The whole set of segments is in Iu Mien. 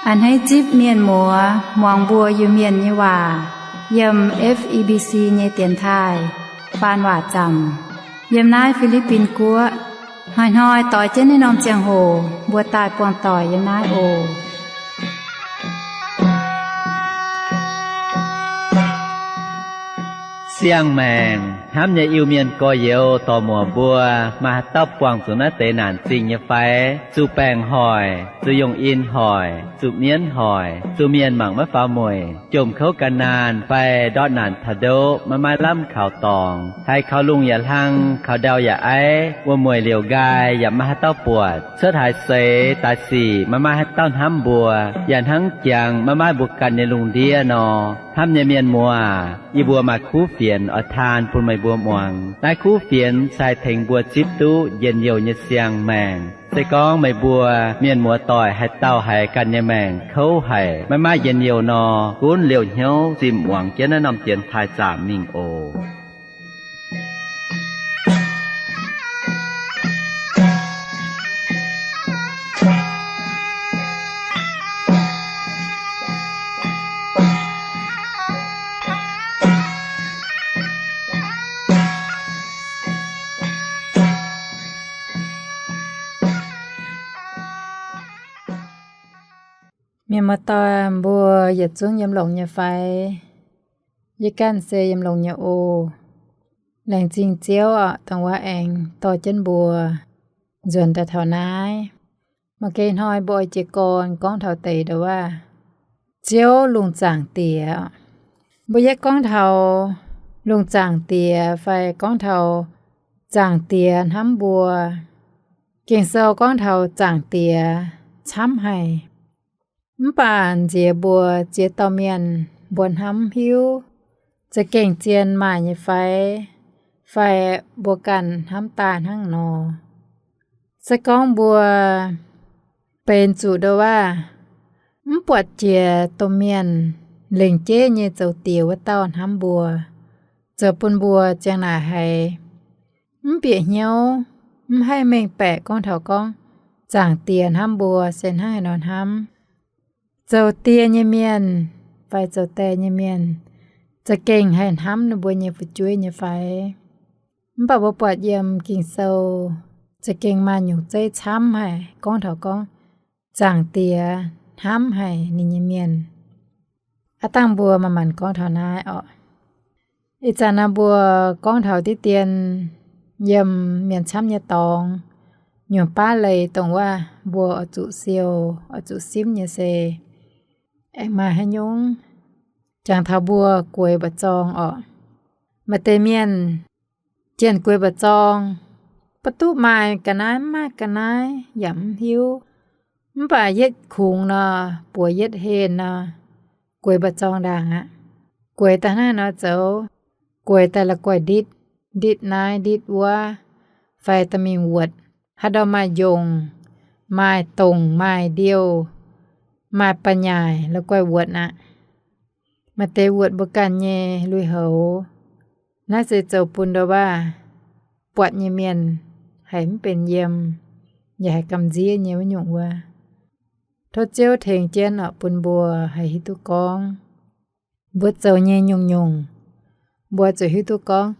A'hneiv zipv mienh muoz muangx mbuo Iu-Mienh nyei waac yiem F E B C nyei dienx taaih faan waac zaamc yiem naaiv Fi^li^bin Guoqv. Hnoi-hnoi doix jienv naaiv norm ziangh hoc mbuo daaih buangh doic yiem naaiv oc. Siang-maengc hnamv nyei Iu-Mienh gorx-youz dorc-muoc mbuo, maaih haaix dauh buangh zuqc naaiv deix naanc zingh nyei fai? Zuqc baengc hoic, zuqc yungh in hoic, zuqc mienv hoic, zuqc mienh mangc maiv faaux mueic, jomc kouv gan naanh fai ndortv naanc taux ndoqv maiv maaih lamh kaux dorngx, haiz kaux lungh yaac hlang, kaux ndau yaac aiv, wuom-mueic liouc nqaai yaac maiv maaih haaix dauh buatc, cuotv haaix seix daaih sic maiv maaih haaix dauh hnamv mbuo, yaac hnangv jangx maiv maaih mbuo ganh nyei lungh ndiev nor. Hnamv nyei mienh muoz, yie mbuo maaih kuv fienx oix taan bun meih mbuo muangx. Naaiv kuv fienx se haih tengx mbuo zipv duqv njien-youh nyei siang-maengc. Se gorngv meih mbuo mienh muoz doic haaix dauh haiz ganh nyei maengc kouv haic, maiv maaih njien-youh nor, gunv liouh hnyouv zinh muangx jienv naaiv norm dienx taaih zaamc mingh oc. Mienh muoz-doic mbuo yietc zungv yiem longx nyei fai? Yie ganh se yiem longx nyei oc. Laengz zingh Ziouv oc, dongh wuov aengx dorh jienv mbuo nzuonx daaih taux naaiv. Maaih geh hnoi mbuo oix jiez gorn gorngv taux deix ndau wuov, Ziouv lungh zaangc diex. Mbuo yietv gorngv taux lungh zaangc diex fai gorngv taux zaangc diex hnamv mbuo. Ging-Sou gorngv taux zaangc diex camv haic. Mv baac nziex mbuo ziex dauh mienh mbuo hnamv hiuv za'gengh zien maaih nyei fai, fai mbuo ganh hnamv daaih hnangv nor. Se gorngv mbuo benx zuqc ndau wuov, mv buatc jiex domh mienh lengc jeiv nyei zoux diex wuov dauh hnamv mbuo, zoux bun mbuo ziang naaic haiz mv bieqc hnyouv, mv haih mengh baeqc gorngv taux gorngv zaangc diex hnamv mbuo se hnangv haaix nor hnamv. Zoux die nyei mienh fai zoux die nyei mienh za'gengh haih hnamv ninh mbuo nyei fu'jueiv nyei fai? Mv baac mbuo buatc yiem Ging-Sou za'gengh maaih nyungc zeiv camv haic gorngv taux gorngv zaangc diex hnamv haic ninh nyei mienh. Aav dangh mbuo manc-manc gorngv taux naaiv oc. Ih zanc naaiv mbuo gorngv taux diqv dien yiem mienh camv nyei dorngx, nyungc baav leiz dongh wuov mbuo oix zuqc siou, oix zuqc simv nyei se aengx maaih haaix nyungc. Jangx taux mbuo gueix mba'zorng oc. Maaih deix mienh jienh gueix mba'zorng, ba'duqv maaih ga'naaiv mv maaih ga'naaiv yaac mv hiuv. Mv baac yietv kungx nor, buoz yietv henh nor, gueix mba'zorng ndaangc aqv. Gueix daaih hnangv nor zoux, gueix daaih la'guaih nditv, nditv naaiv nditv wuov, fai daaih mingh wuotc haaix ndau maaih njongc, maaih dongc, maaih ndiouh, maaih ba'nyaaic la'guaih wuotc aqv. Maaih deix wuotc mbuo ganh nyei lui-houx. Naaiv se zoux bun ndau wuov buatc nyei mienh haiz mv benx yiem, yaac haiz gamh nziev nyei wuov nyungc wuov. Tov Ziouv tengx jienv oc, bun mbuo haih hiuv duqv gorngv mbuo zoux nyei nyungc-nyungc, mbuo zuqc hiuv duqv gorngv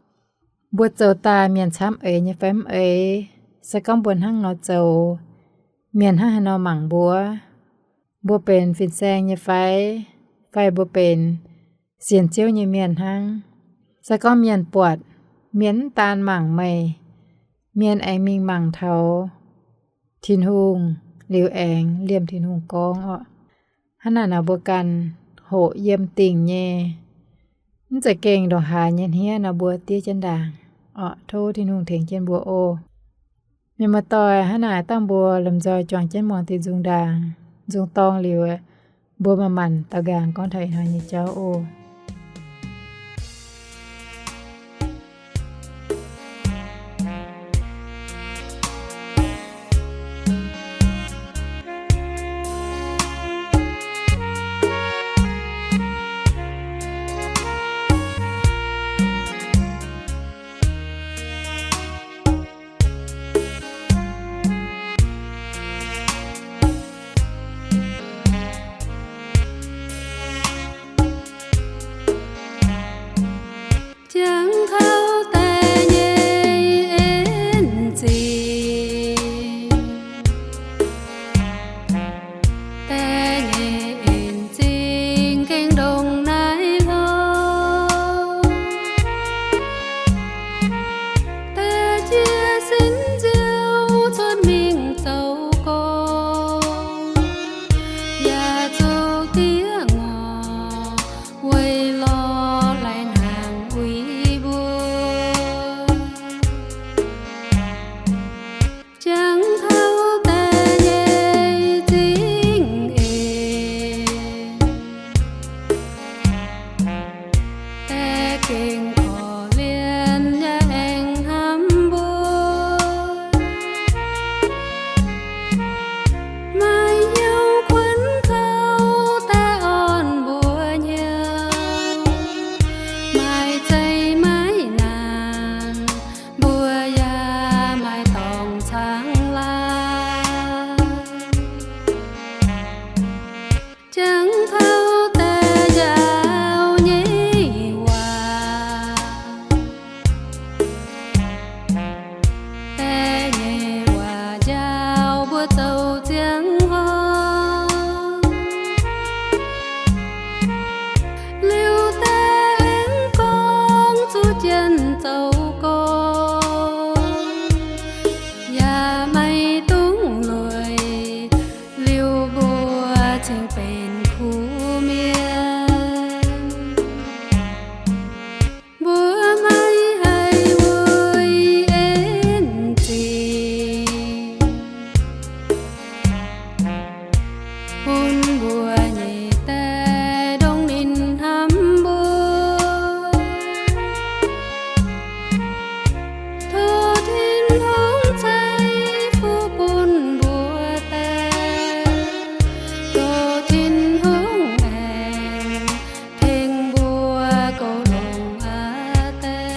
mbuo zoux daaih mienh camv eix nyei fai mv eix. Se gorngv mbuo hnangv nor zoux, mienh hnangv haaix nor mangc mbuo? Mbuo benx fin-saeng nyei fai? Fai mbuo benx sienx Ziouv nyei mienh hnangv? Se gorngv mienh buatc, mienh mv daan mangc meih, mienh aengx mingh mangc taux Tin-Hungh liuz aengx liemh Tin-Hungh gorngv oc. Hnangv naaic nor mbuo ganh hoqc yiem dingc nyei, mv za'gengh ndongc haaix nyei hniev nor mbuo diev jienv ndaangc oc. Tov Tin-Hungh tengx jienv mbuo oc. Mienh muoz-doic, hnangv naaic dangh mbuo lomh nzoih juangc jienv muangx diuh nzung ndaangc, nzung dorng liuz, mbuo manc-manc daux nqaangc gorngv taux ih hnoi nyei jauv oc. Gengh korv-lienh yaac aengx hnamv mbuo. Maaih hnyouv kuonx kouv daaih orn mbuo hnyouv. Maaih zeiz maaih naanc, mbuo yaac maaih dorngx caangh laangh. Jangx taux deix njaaux nyei waac, deix nyei waac njaaux mbuo zoux ziangh horngh. Liuz deix aengx gorngv zuqc jienv zoux gong, yaac maiv dungx lueic, liuz mbuo cingx benx kuv mienh. Mbuo maiv haih wuic en zingh, bun mbuo nyei die ndongc ninh hnamv mbuo. Tov Tin-Hungh ceix fuqv bun mbuo die. Tov Tin-Hungh aengx tengx mbuo goux longx aqv die.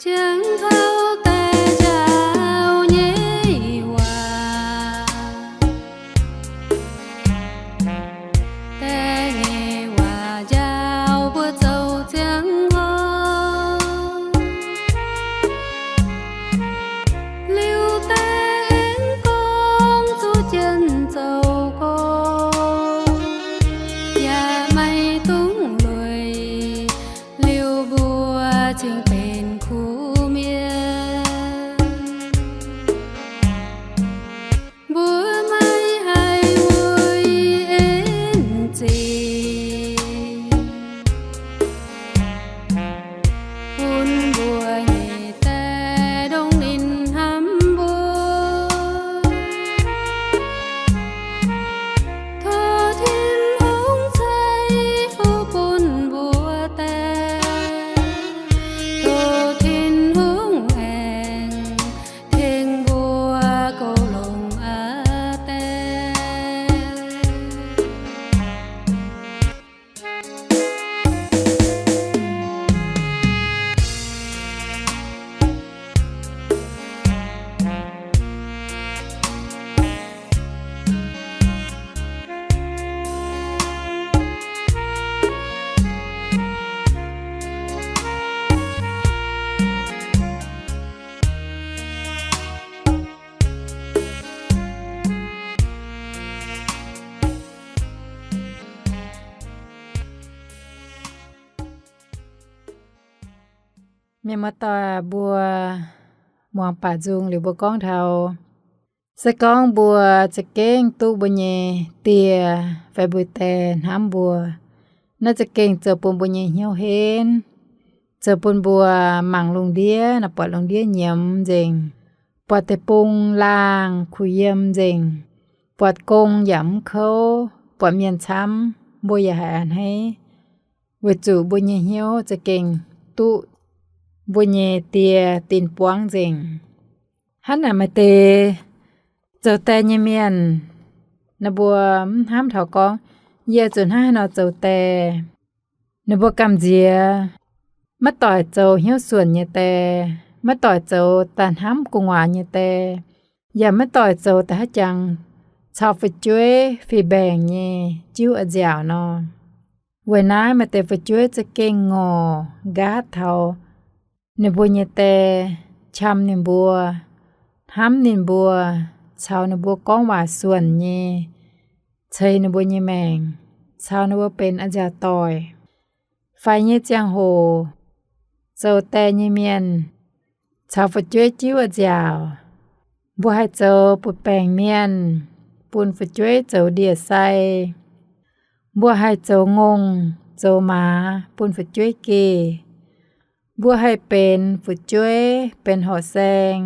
Jangx taux deix njaaux nyei waac, deix nyei waac njaaux mbuo zoux ziangh horngh. Liuz deix aengx gorngv zuqc jienv zoux gong, yaac maiv dungx lueic, liuz mbuo cingx benx kuv mienh. Mbuo maiv haih wuic en zingh, bun mbuo nyei die ndongc ninh hnamv mbuo. Tov Tin-Hungh ceix fuqv bun mbuo die. Tov Tin-Hungh aengx tengx mbuo goux longx aqv die. Mienh muoz-doic mbuo, muangx baac nzung liuz mbuo gorngv taux, se gorngv mbuo za'gengh duqv mbuo nyei die fai mbuo die hnamv mbuo, naaiv za'gengh zoux bun mbuo nyei hnyouv henv, zoux bun mbuo mangc lungh ndiev nor buatc lungh ndiev nyiemz nzengc, buatc deic-bung laangh kuh yiem nzengc, buatc gong yaac mv kouv, buatc mienh camv mbuo yaac haiz a'hneiv, weic zuqc mbuo nyei hnyouv za'gengh duqv mbuo nyei die dinh buangv nzengc. Hnangv naaic maaih deix zoux die nyei mienh, ninh mbuo mv hnamv taux gorngv, yie zuqc hnangv haaix nor zoux die. Ninh mbuo gamh nziex maiv doic zoux hnyouv suonc nyei die, maiv doic zoux daaih hnamv gu'nguaaz nyei die, yaac maiv doic zoux da'haav jangx caux fu'jueiv fih mbaengc nyei jiuv a'nziaauc nor. Weic naaiv maaih deix fu'jueiv za'gengh ngorc nqaatv taux ninh mbuo nyei die, qam ninh mbuo, hnamv ninh mbuo, caux ninh mbuo gorngv waac suonc nyei, ceix ninh mbuo nyei maengc, caux ninh mbuo benx a'nziaauc doic. Faix nyei ziangh hoc, zoux die nyei mienh caux fu'jueiv jiuv a'nziaauc. Mbuo haih zoux butv-baengc mienh, bun fu'jueiv zoux ndie-sai. Mbuo haih zoux ngongh, zoux maaz, bun fu'jueiv geh. Mbuo haih benx fu'jueiv, benx horqc saeng,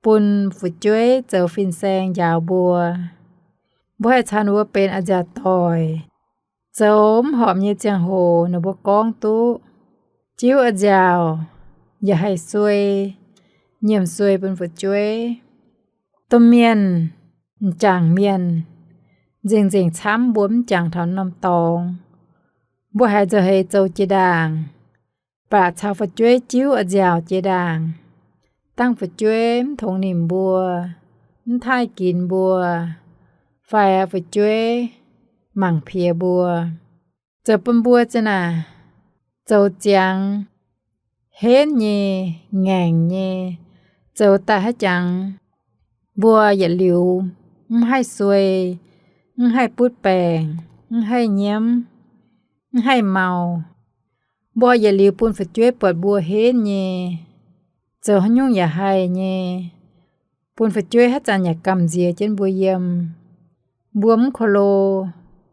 bun fu'jueiv zoux fin-saeng njaaux mbuo. Mbuo haih caux ninh mbuo benx a'nziaauc doic. Zoux mv horpc nyei ziangh hoc ninh mbuo gorngv duqv. Jiuv a'nziaauc yaac haih suei, nyiemc suei bun fu'jueiv. Domh mienh, m'jangc mienh, nzengc-nzengc camv mbuo mv jangx taux norm dorngx. Mbuo haiz nzauh heix zoux jiex ndaangc, baac caux fu'jueiv jiuv a'nziaauc jiex ndaangc, dangh fu'jueiv mv tongx nimc mbuo, mv taaih ginx mbuo, fai fu'jueiv mangc piex mbuo, zoux bun mbuo za'naaic zoux ziangx henv nyei, ngaengc nyei, zoux daaih haaix jangx mbuo yietc liuz mv haih suei, mv haih butv baengc, mv haih nyiemv, mv haih mau. Mbuo yietc liuz bun fu'jueiv buatc mbuo henv nyei, zoux haaix nyungc yaac haih nyei, bun fu'jueiv haaix zanc yaac gamh nziex jienv mbuo yiem. Mbuo mv ko lo,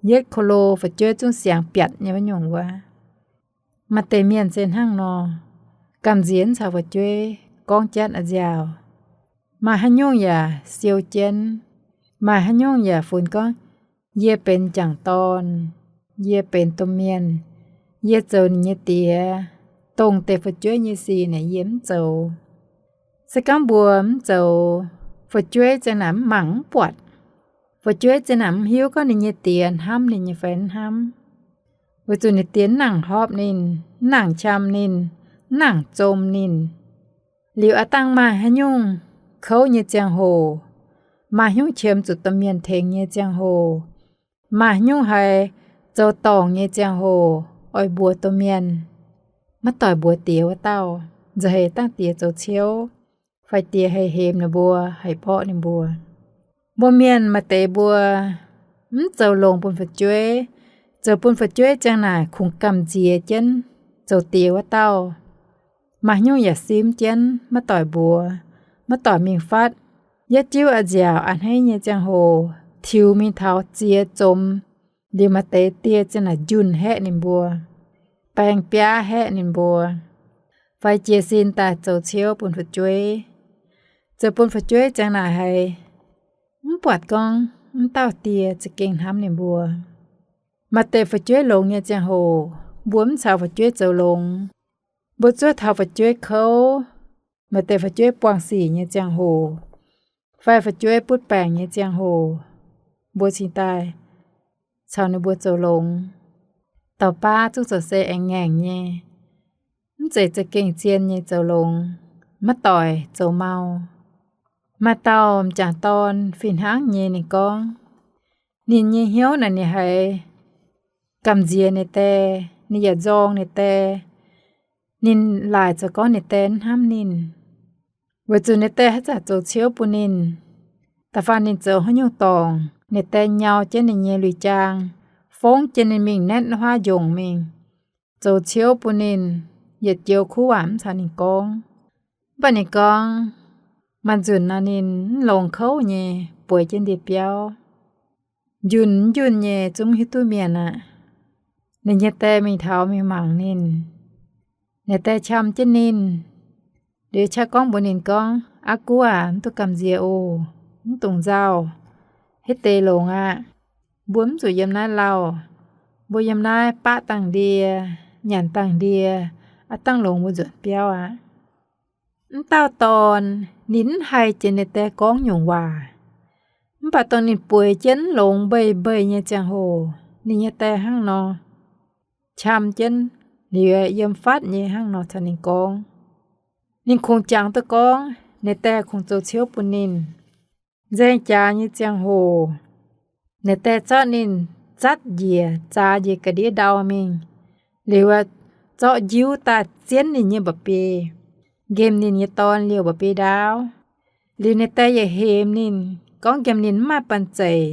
yietv ko lo fu'jueiv zungv siangx biatc nyei wuov nyungc wuov. Maaih deix mienh se hnangv nor, gamh nziex mv caux fu'jueiv gorngv jatv a'nziaauc. Maaih haaix nyungc yaac siou jienv, maaih haaix nyungc yaac funx gorngv, yie benx m'jangc dorn, yie benx domh mienh, yie zoux ninh nyei diex, dongh deix fu'jueiv nyei sic naaic yie mv zoux. Se gorngv mbuo mv zoux, fu'jueiv ziang naaic mv mangc mv buatc. Fu'jueiv ziang naaic mv hiuv gorngv ninh nyei diex hnamv ninh nyei fai mv hnamv. Weic zuqc ninh diex mv nangc horpc ninh, mv nangc qam ninh, mv nangc zom ninh. Liuz aav dangh maaih haaix nyungc kouv nyei ziangh hoc, maaih haaix nyungc qiemx zuqc domh mienh tengx nyei ziangh hoc, maaih haaix nyungc haiz zoux dorngc nyei ziangh hoc, oix mbuox domh mienh, maiv doic mbuox diex wuov dauh, nzauh heix dangh diex zoux ciouv, fai diex haih hemx ninh mbuo, haih mborqv ninh mbuo. Mbuo mienh maaih deix mbuo mv zoux longx bun fu'jueiv, zoux bun fu'jueiv ziang naaic kungx gamh nziex jienv zoux diex wuov dauh. Maaih haaix nyungc yaac simv jienv maiv doic mbuox, maiv doic mingh fatv. Yietv jiuv a'nziaauc a'hneiv nyei ziangh hoc tiux mingh taux ziex zomx, liuz maaih deix dieh ziang naaic njunh haeqv ninh mbuo, baeng biaav haeqv ninh mbuo, fai jiez sin daaih zoux ciouv bun fu'jueiv. Zoux bun fu'jueiv ziang naaic haiz mv buatc gorngv mv dauh dieh za'gengh hnamv ninh mbuo. Maaih deix fu'jueiv longx nyei ziangh hoc, mbuo mv caux fu'jueiv zoux longx. Mbuo zuov taux fu'jueiv kouv, maaih deix fu'jueiv buangh sic nyei ziangh hoc, fai fu'jueiv butv baengc nyei ziangh hoc, mbuo cingx daaih caux ninh mbuo zoux longx. Dauh baav zungv zoux se aengx ngaengc nyei, mv zeiz za'gengh zien nyei zoux longx, maiv doic zoux mau. Maaih dauh m'jangc dorn fih hnangv nyei ninh gorngv, ninh nyei hnyouv naaic ninh haiz gamh nziex ninh die, ninh yaac nzorng ninh die. Ninh laaic zoux gorngv ninh die mv hnamv ninh, weic zuqc ninh die haaix zanc zoux ciouv bun ninh. Da'faanh ninh zoux haaix nyungc dorngc, ninh die nyau jienv ninh nyei lui-jaang, fongv jienv ninh mingh naetv huaav njongc mingh, zoux ciouv bun ninh, yietc joux kuv waac mv caux ninh gorngv. Mv baac ninh gorngv, maaih nzunc nor ninh mv longx kouv nyei, bueix jienv ndie-biauv. Njunh mv njunh nyei zungv mv hiuv duqv mienh aqv. Ninh nyei die mingh taux mingh mangc ninh. Ninh die qam jienv ninh, liuz qaqv gorngv mbuox ninh gorngv, Aa guv aac, mv duqv gamh nziex oc. Mv dungx nzauh. Hitv deix longx aqv. Mbuo mv zuqc yiem naaiv lauh. Mbuo yiem naaiv baqv dangh ndie, nyanc dangh ndie, aav dangh longx mbuo nzuonx biauv aqv. Mv dauh dorn ninh mv haih jiex ninh die gorngv nyungc waac. Mv baac dongh ninh bueix jienv longx mbeiv-mbeiv nyei ziangh hoc, ninh nyei die hnangv nor qam jienv, liuz yiem fatv nyei hnangv nor caux ninh gorngv. Ninh kungx jangx duqv gorngv ninh die kungx zoux ciouv bun ninh. Nzaeng jaax nyei ziangh hoc, ninh die zorqv ninh zatv njiec, zaax njiec ga'ndiev ndau mingh, liuz zorqv njiuv daaih zienv ninh nyei mba'biei, nqemh ninh nyei dorn liouh mba'biei ndaauv. Liuz ninh die yaac hemx ninh, gorngv nqemh ninh mv maaih banh zeic,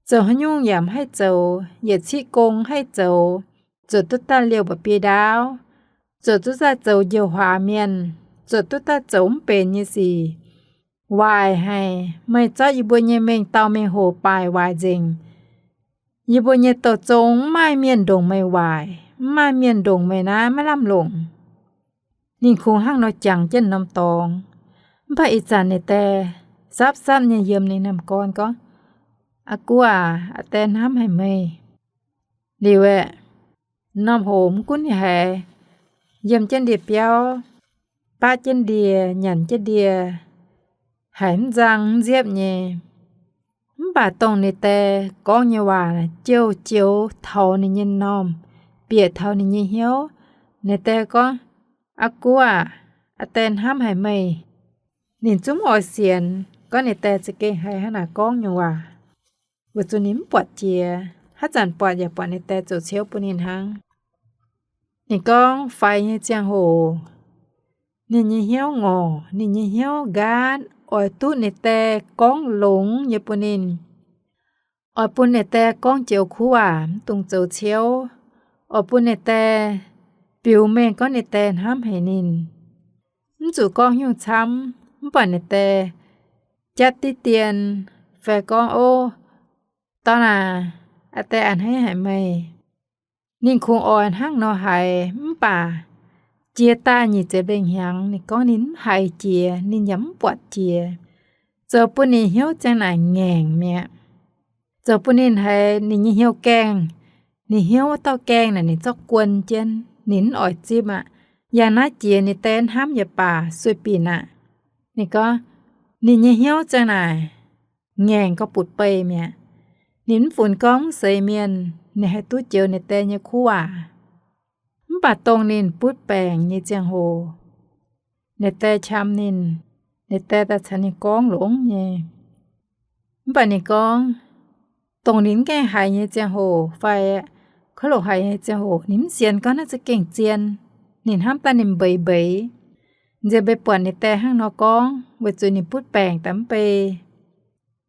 zoux haaix nyungc yaac mv haih zoux, yietc ciqv gong mv haih zoux, zuotc duqv daaih liouh mba'biei ndaauv, zuotc duqv daaih zoux njoux huaax mienh, zuotc duqv daaih zoux mv benx nyei sic, waaic haic. Meih zorqv yie mbuo nyei mengh dauh mengh hoc baaic waaic nzengc. Yie mbuo nyei douh zong mv maaih mienh ndongc meih waaic, mv maaih mienh ndongc meih naaiv maiv lamh longc. Ninh kungx hnangv nor jangx jienv norm dorngx. Mv baac ih zanc ninh dae sapv-sapv nyei yiem ninh norm gorn gorngv, Aa guv aac, aa die hnamv haic meih. Liuz aeqv, norm hoc mv gunv ninh haiz yiem jienv ndie-biauv, baqv jienv ndie, nyanc jienv ndie, haiz mv nzang mv nziepv nyei. Mv baac dongh ninh dae gorngv nyei waac jouh joux taux ninh nyei m'normh, bieqc taux ninh nyei hnyouv. Ninh dae gorngv, Aa guv aac, aa die hnamv haic meih. Ninh zungv oix sienx gorngv ninh dae za'gengh haiz hnangv naaic gorngv nyei waac, weic zuqc ninh mv buatc jiex. Haaix zanc buatc yaac buatc ninh dae zoux ciouv bun ninh hnangv. Ninh gorngv faix nyei ziangh hoc, ninh nyei hnyouv ngorc, ninh nyei hnyouv nqaatv, oix duqv ninh dae gorngv longx nyei bun ninh. Oix bun ninh dae gorngv joux kuv waac, mv dungx zoux ciouv. Oix bun ninh dae biux mengh gorngv ninh dae hnamv haic ninh. Mv zuqc gorngv nyungc camv, mv baac ninh dae jatv diqv dien fai gorngv, Ov, dorn aac, aa die a'hneiv haic meih. Ninh kungx oix hnangv nor haiz, mv baac jiex daaih nyic ziepc lengh hnyangx, ninh gorngv ninh mv haiz jiex, ninh yaac mv buatc jiex, zoux bun ninh hnyouv ziang naaic ngaengc mi'aqv. Zoux bun ninh haiz ninh nyei hnyouv gaengh, ninh hnyouv wuov dauh gaengh naaic ninh zorqv guon jienv, ninh mv oix zipv aqv. Yangh naaiv jiex ninh dae hnamv yaac baac sueih binc aqv. Ninh gorngv ninh nyei hnyouv ziang naaic ngaengc gorngv butv-beih mi'aqv. Ninh mv funx gorngv mv seix mienh, ninh haih duqv joux ninh dae nyei kuv waac. Mv baac dongh ninh butv baengc nyei ziangh hoc, ninh dae qam ninh, ninh dae daaih caux ninh gorngv longx nyei. Mv baac ninh gorngv, dongh ninh mv gaengh haiz nyei ziangh hoc fai kouv longc haiz nyei ziangh hoc, ninh mv sienx gorngv naaiv za'gengh zien. Ninh hnamv daaih ninh mbeix mbeix, nziex mbeix buatc ninh dae hnangv nor gorngv, weic zuqc ninh butv baengc daaih mv bei.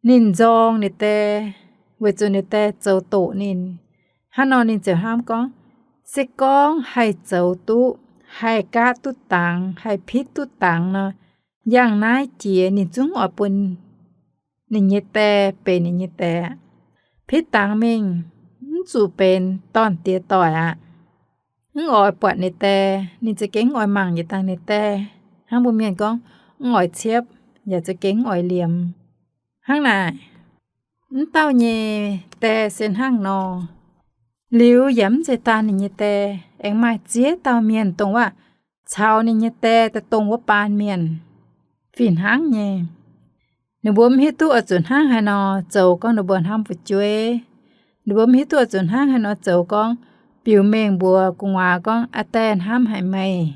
Ninh nzorng ninh dae, weic zuqc ninh dae zoux doqc ninh. Hnangv nor ninh ziouc hnamv gorngv, se gorngv haih zoux duqv, haih gaatv duqv dangx, haih pitv duqv dangx nor, yangh naaiv jiex ninh zungv oix bun ninh nyei dae benx ninh nyei dae. Pitv dangx mingh, mv zuqc benx dorn-diex doic aqv. Mv oix buatc ninh dae, ninh za'gengh mv oix mangc yietc dangh ninh dae. Hnangv mbuo mienh gorngv, mv oix ciepv, yaac za'gengh mv oix liemx. Hnangv naaic, mv dauh nyei dae se hnangv nor. Liuz yaac mv zeiz daan ninh nyei dae, aengx maaih ziex dauh mienh dongh wuov caux ninh nyei dae daaih dongh wuov baan mienh fih hnangv nyei. Ninh mbuo mv hiuv duqv oix zuqc hnangv haaix nor zoux gorngv ninh mbuo hnamv fu'jueiv. Ninh mbuo mv hiuv duqv oix zuqc hnangv haaix nor zoux gorngv biux mengh mbuox gu'nguaaz gorngv, aa die hnamv haic meih.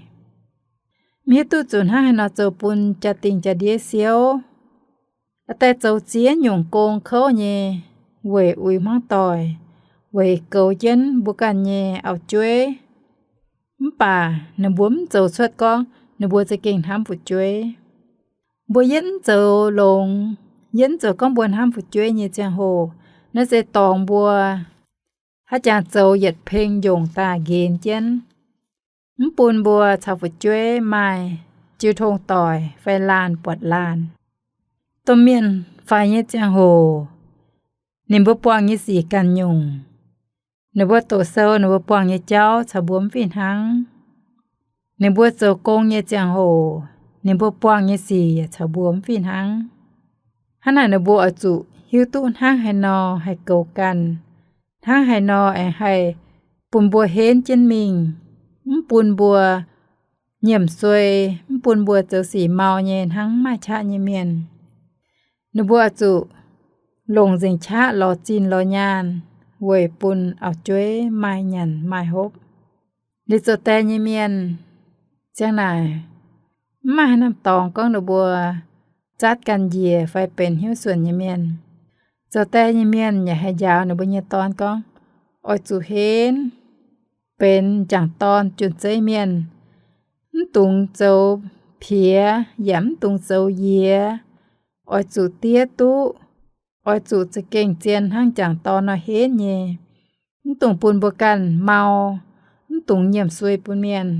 Mv hiuv duqv zuqc hnangv haaix nor zoux bun jaa-dingh jaa-ndiev siouv. Aa die zoux ziex nyungc gong kouv nyei weic uix hmuangv doic, weic goux jienv mbuo ganh nyei auv-jueiv. Mv baac ninh mbuo mv zoux cuotv gorngv ninh mbuo za'gengh hnamv fu'jueiv. Mbuo yietv mv zoux longx, yietv mv zoux gorngv mbuo hnamv fu'jueiv nyei ziangh hoc, naaiv se dorngx mbuo haaix jangx zoux yietc peng njongc daaih nqenx jienv, mv bun mbuo caux fu'jueiv maaih jiu tong doic fai laanh buatc laanh. Domh mienh faix nyei ziangh hoc, ninh mbuo buangh nyei sic ganh nyungc. Ninh mbuo doqc sou, ninh mbuo buangh nyei jauv caux mbuo mv fih hnangv. Ninh mbuo zoux gong nyei ziangh hoc, ninh mbuo buangh nyei sic yaac caux mbuo mv fih hnangv. Hnangv naaic ninh mbuo oix zuqc hiuv duqv hnangv haaix nor haih goux ganh, hnangv haaix nor aengx haih bun mbuo henv jienv mingh, mv bun mbuo nyiemc suei, mv bun mbuo zoux sic mau nyei hnangv mv maaih qaqv nyei mienh. Ninh mbuo oix zuqc longc nzengc qaqv lorz zinh lorz nyaanh weic bun auv-jueiv maaih nyanc maaih hopv. Liuz zoux die nyei mienh ziang naaic, mv maaih haaix norm dorngx gorngv ninh mbuo zatv ganh njiec fai benx hnyouv suonc nyei mienh. Zoux die nyei mienh yaac haih njaaux ninh mbuo nyei dorn gorngv, oix zuqc henv benx m'jangc dorn jun-zeiv mienh, mv dungx zoux piex yaac mv dungx zoux yiex. oix zuqc diev duqv, oix zuqc za'gengh zien hnangv m'jangc dorn nor henv nyei, mv dungx bun mbuo ganh mau, mv dungx nyiemc suei bun mienh.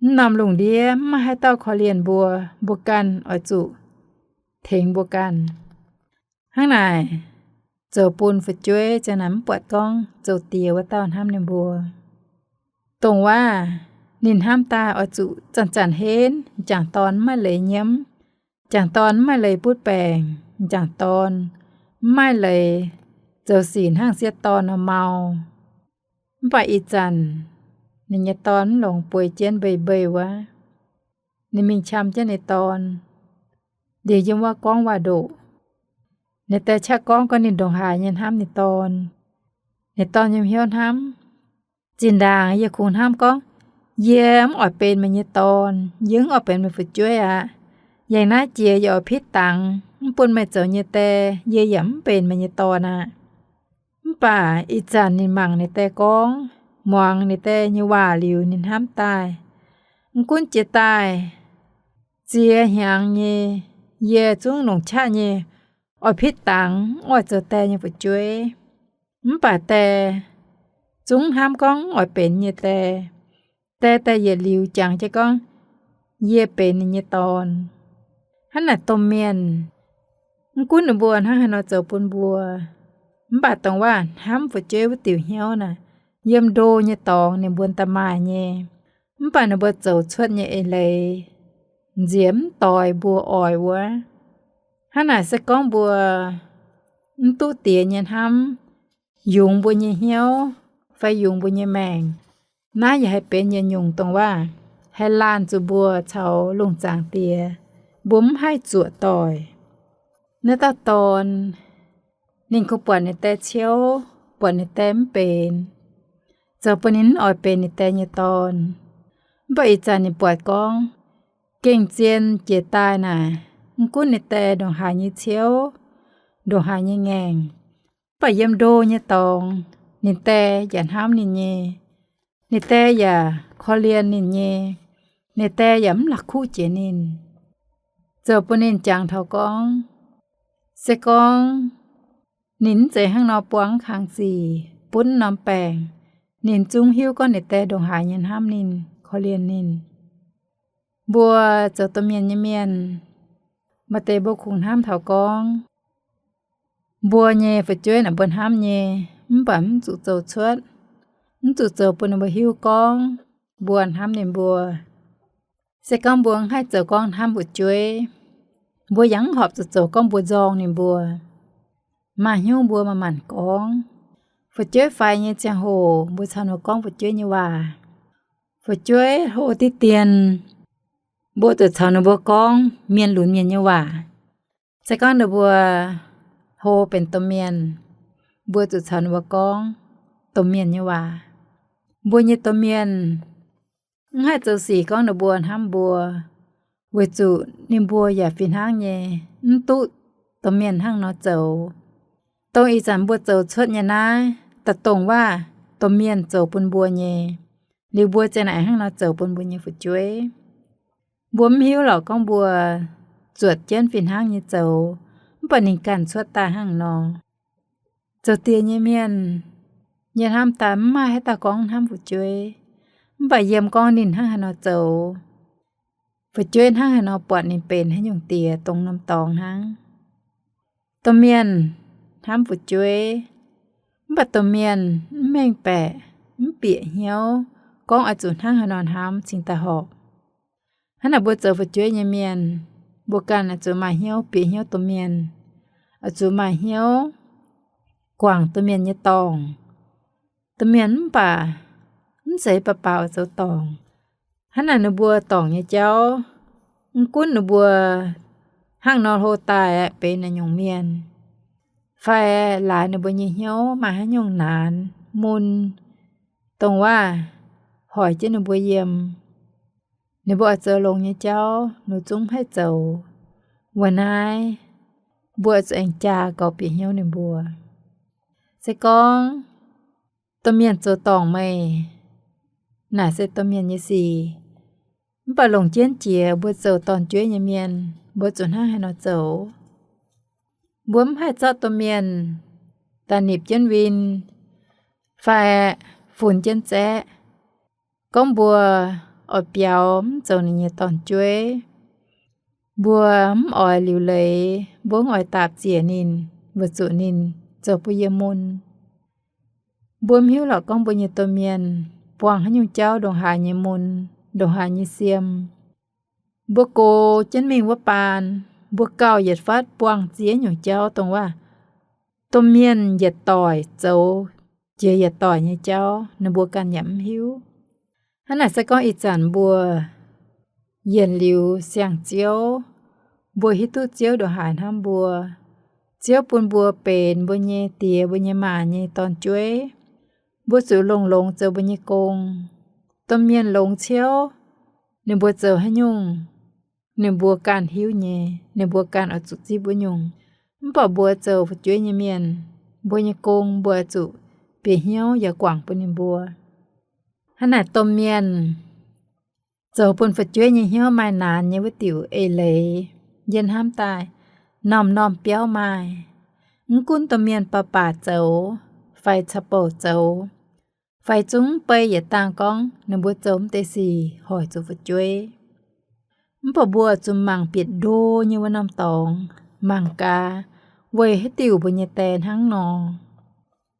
Mv norm lungh ndiev mv maaih haaix dauh korv-lienh mbuo, mbuo ganh oix zuqc tengx mbuo ganh. Hnangv naaic, zoux bun fu'jueiv ziang naaic mv buatc gorngv zoux diex wuov dauh hnamv ninh mbuo. Dongh waac ninh hnamv daaih oix zuqc zanc-zanc henv, m'jangc dorn mv maaih leiz nyiemv, m'jangc dorn mv maaih leiz butv baengc, m'jangc dorn mv maaih leiz zoux sic hnangv sieqv dorn nor mau. Mv baac ih zanc ninh nyei dorn mv longx bueix jienv mbei-mbei wuov, ninh mingh qam jienv ninh dorn, liuz yiem wuov gorngv waac-ndoqc. Ninh die qaqv gorngv, gorngv ninh ndongc haaix nyei hnamv ninh dorn. Ninh dorn yiem hnyouv hnamv, zinh ndaangc yie kungx hnamv gorngv, yie mv oix benx meih nyei dorn, yie mv oix benx meih fu'jueiv aqv. Yangh naaiv jiex yie oix pitv dangx, mv bun meih zoux yie nyei die, yie yaac mv benx meih nyei dorn aqv. Mv baac ih zanc ninh mangc ninh die gorngv, muangx ninh die nyei waac liuz, ninh hnamv daaih, mv gunv jiex daaih ziex hnyangx nyei, yie zungv longc qaqv nyei oix pitv dangx, mv oix zoux die nyei fu'jueiv. Mv baac die zungv hnamv gorngv mv oix benx nyei die. Die daaih yietc liuz jangx jienv gorngv, yie benx ninh nyei dorn. Hnangv naaic domh mienh, mv gunv ninh mbuo hnangv haaix nor zoux bun mbuo, mv baac dongh waac hnamv fu'jueiv wuov diuc hnyouv naaic, yiem ndo nyei dorngx ninh mbuo daaih maaih nyei. Mv baac ninh mbuo zoux cuotv nyei eix leiz nziex mv doix mbuo oix wuov. Hnangv naaic se gorngv mbuo mv duqv diex nyei hnamv, yungz mbuo nyei hnyouv fai yungz mbuo nyei maengc, naaiv yaac haih benx yietc nyungc dongh waac haih laanh zuqc mbuo caux lungh zaangc diex mbuo mv haih zuoqc doic. Naaiv dauh dorn, ninh kungx buatc ninh die ciouv, buatc ninh die mv benx, zoux bun ninh mv oix benx ninh die nyei dorn. Mv baac ih zanc ninh buatc gorngv, gengh zien jiex daaih naaic, mv gunv ninh die ndongc haaix nyei ciouv, ndongc haaix nyei ngaengc, mv baac yiem ndo nyei dorngx, ninh die yaac hnamv ninh nyei. Ninh die yaac korv-lienh ninh nyei. Ninh die yaac mv la'kuqv jiex ninh, zoux bun ninh jangx taux gorngv, se gorngv ninh mv zeiz hnangv nor buangv kangx zic, butv norm baengc, ninh zungv hiuv gorngv ninh die ndongc haaix nyei hnamv ninh, korv-lienh ninh. Mbuo zoux domh mienh nyei mienh, maaih deix mbuo kungx hnamv taux gorngv, mbuo nyei fu'jueiv naaic mbuo hnamv nyei, mv baac mv zuqc zoux cuotv, mv zuqc zoux bun ninh mbuo hiuv gorngv mbuo hnamv ninh mbuo. Se gorngv mbuo mv haih zoux gorngv hnamv fu'jueiv, mbuo yaac mv horpc zuqc zoux gorngv mbuo nzorng ninh mbuo. Maaih hnyouv mbuo manc-manc gorngv. Fu'jueiv faix nyei ziangh hoc mbuo caux ninh mbuo gorngv fu'jueiv nyei waac. Fu'jueiv hlo diqv dien, mbuo zuqc caux ninh mbuo gorngv mienh lunx mienh nyei waac. Se gorngv ninh mbuo hlo benx domh mienh, mbuo zuqc caux ninh mbuo gorngv domh mienh nyei waac. Mbuo nyei domh mienh mv haih zoux sic gorngv ninh mbuo hnamv mbuo, weic zuqc ninh mbuo yaac fih hnangv nyei mv duqv domh mienh hnangv nor zoux. Dongh ih zanc mbuo zoux cuotv nyei naaiv, da'dongh waac domh mienh zoux bun mbuo nyei, liuz mbuo ziang naaic hnangv nor zoux bun mbuo nyei fu'jueiv. Mbuo mv hiuv lorqc gorngv mbuo zuotc jienv fih hnangv nyei zoux, mv baac ninh ganh cuotv daaih hnangv nor. Zoux diex nyei mienh nyei hnamv daaih mv maaih haaix dauh gorngv hnamv fu'jueiv, mv baac yiem gorngv ninh hnangv haaix nor zoux, fu'jueiv hnangv haaix nor buatc ninh benx haaix nyungc diex dongh norm dorngx hnangv. Domh mienh hnamv fu'jueiv, mv baac domh mienh mv mengh baeqc, mv bieqc hnyouv gorngv oix zuqc hnangv haaix nor hnamv cingx daaih horpc. Hnangv naaic mbuo zoux fu'jueiv nyei mienh, mbuo ganh oix zuqc maaih hnyouv bieqc hnyouv domh mienh, oix zuqc maaih hnyouv guangc domh mienh nyei dorngc. Domh mienh mv baac mv zeiz baac baac oix zoux dorngc. Hnangv naaic ninh mbuo dorngc nyei jauv, mv gunv ninh mbuo hnangv nor hlo daaih aeqv, benx naaiv nyungc mienh, fai laaix ninh mbuo nyei hnyouv maaih haaix nyungc naanc mun, dongh waac hoic jienv ninh mbuo yiem, ninh mbuo oix zoux longx nyei jauv ninh zungv haih zoux. Weic naaiv, mbuo oix zuqc aengx jaa gorx bieqc hnyouv ninh mbuo. Se gorngv domh mienh zoux dorngc meih, naaic se domh mienh nyei sic. Mv baac longc jienv jiex mbuo zoux dorn-jueiv nyei mienh, mbuo zuqc hnangv haaix nor zoux? Mbuo mv haih zorqv domh mienh daaih nipc jienv win fai funx jienv zaeqv. Gorngv mbuo oix biaux mv zoux ninh nyei dorn-jueiv, mbuo mv oix liuc leiz, mbuo mv oix daapc ziec ninh, weic zuqc ninh zoux bun yie mun. Mbuo mv hiuv lorqc gorngv mbuo nyei domh mienh buangh haaix nyungc jauv ndongc haaix nyei mun, ndongc haaix nyei siem. Mbuo gox jienv mingh wuov baan, mbuo gauh yietc fatv buangh ziex nyungc jauv, dongh waac domh mienh yietc doic zoux jiex yietc doic nyei jauv, ninh mbuo ganh yaac mv hiuv. Hnangv naaic se gorngv ih zanc mbuo yienc liuz siang-ziouv, mbuo hiuv duqv Ziouv ndongc haaix hnamv mbuo. Ziouv bun mbuo benx mbuo nyei diex mbuo nyei maa nyei dorn-jueiv. Mbuo zuqc longx-longx zoux mbuo nyei gong. Domh mienh longx ciouv, ninh mbuo zoux haaix nyungc, ninh mbuo ganh hiuv nyei, ninh mbuo ganh oix zuqc zipv wuov nyungc. Mv baac mbuo zoux fu'jueiv nyei mienh, mbuo nyei gong mbuo oix zuqc bieqc hnyouv yaac guangc bun ninh mbuo. Hnangv naaic domh mienh zoux bun fu'jueiv nyei hnyouv maaih naanc nyei wuov diuc eix leiz, yie hnamv daaih norm-norm biauv maaih. Mv gunv domh mienh baac baac zoux, fai caux bouc zoux, fai zungv bei yietc dangh gorngv ninh mbuo zoux mv deix sic hoic zuqc fu'jueiv. Mv baac mbuo zuqc mangc bieqc ndo nyei wuov norm dorngx, mangc gaax weic haaix diuc mbuo nyei die hnangv nor.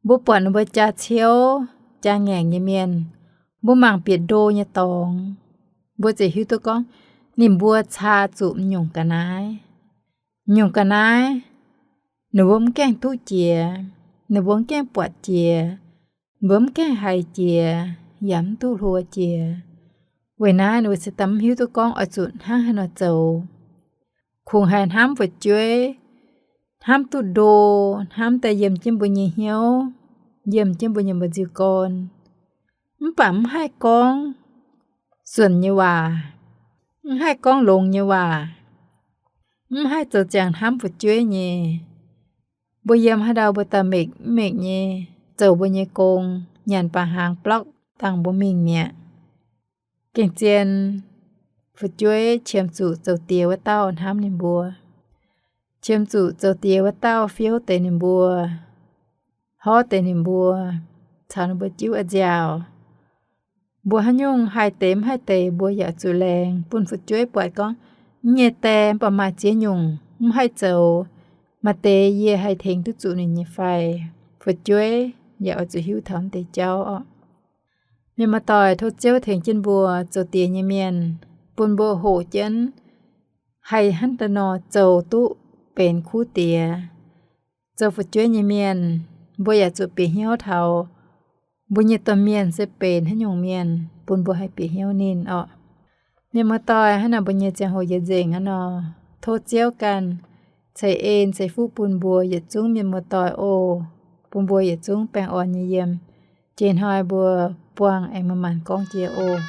Mbuo buatc ninh mbuo jaa ciouv, jaa ngaengc nyei mienh, mbuo mangc bieqc ndo nyei dorngx, mbuo ziouc hiuv duqv gorngv ninh mbuo caa zuqc m'nyungc ga'naaiv. M'nyungc ga'naaiv, ninh mbuo mv gaengh duqv jiex, ninh mbuo mv gaengh buatc jiex, ninh mbuo mv gaengh haiz jiex, yaac mv duqv hluo jiex. Weic naaiv ninh mbuo se daaih mv hiuv duqv gorngv oix zuqc hnangv haaix nor zoux. Kungx haih hnamv fu'jueiv, hnamv duqv ndo, hnamv daaih yiem jienv mbuo nyei hnyouv, yiem jienv mbuo nyei mba'nziu gorn. Mv baac mv haih gorngv suonc nyei waac, mv haih gorngv longx nyei waac, mv haih zoux ziangx hnamv fu'jueiv nyei. Mbuo yiem haaix ndau mbuo daaih mengh mv mengh nyei zoux mbuo nyei gong, nyanc baac hnaangx blokv dangh mbuo mingh mi'aqv. Gengh zien fu'jueiv qiemx zuqc zoux diex wuov dauh hnamv ninh mbuo, qiemx zuqc zoux diex wuov dauh fiouv deix ninh mbuo, horv deix ninh mbuo, caux ninh mbuo jiuv a'nziaauc. Mbuo haaix nyungc haih deix mv haih deix mbuo yaac zuqc laengz bun fu'jueiv buatc gorngv, yie nyei die mv baac maaih ziex nyungc mv haih zoux, maaih deix yie haih tengx duqv zuqc ninh nyei fai. Fu'jueiv yaac oix zuqc hiuv taux mv deix jauv orqc. Mienh muoz-doic, tov Ziouv tengx jienv mbuo zoux diex nyei mienh, bun mbuo hoqc jienv haih hnangv da'nor zoux duqv benx kuv diex. Zoux fu'jueiv nyei mienh, mbuo yaac zuqc bieqc hnyouv taux mbuo nyei domh mienh se benx haaix nyungc mienh, bun mbuo haih bieqc hnyouv ninh orqc. Mienh muoz-doic, hnangv naaic mbuo nyei ziangh hoc yietc nzengc aqv nor, tov Ziouv ganh ceix en ceix fuqv bun mbuo yietc zungv mienh muoz-doic oc, bun mbuo yietc zungv baengh orn nyei yiem. Jiex hnoi mbuo buangh aengx manc-manc gorngv jiex oc.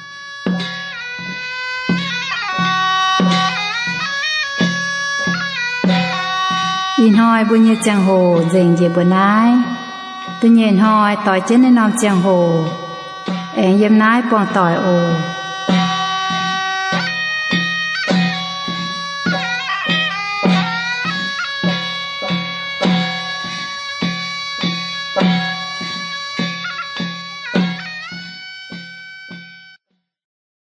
Ih hnoi mbuo nyei ziangh hoc nzengc njiec mbuo naaiv. Da'nyeic hnoi doix jienv naaiv norm ziangh hoc aengx yiem naaiv buangh doic oc.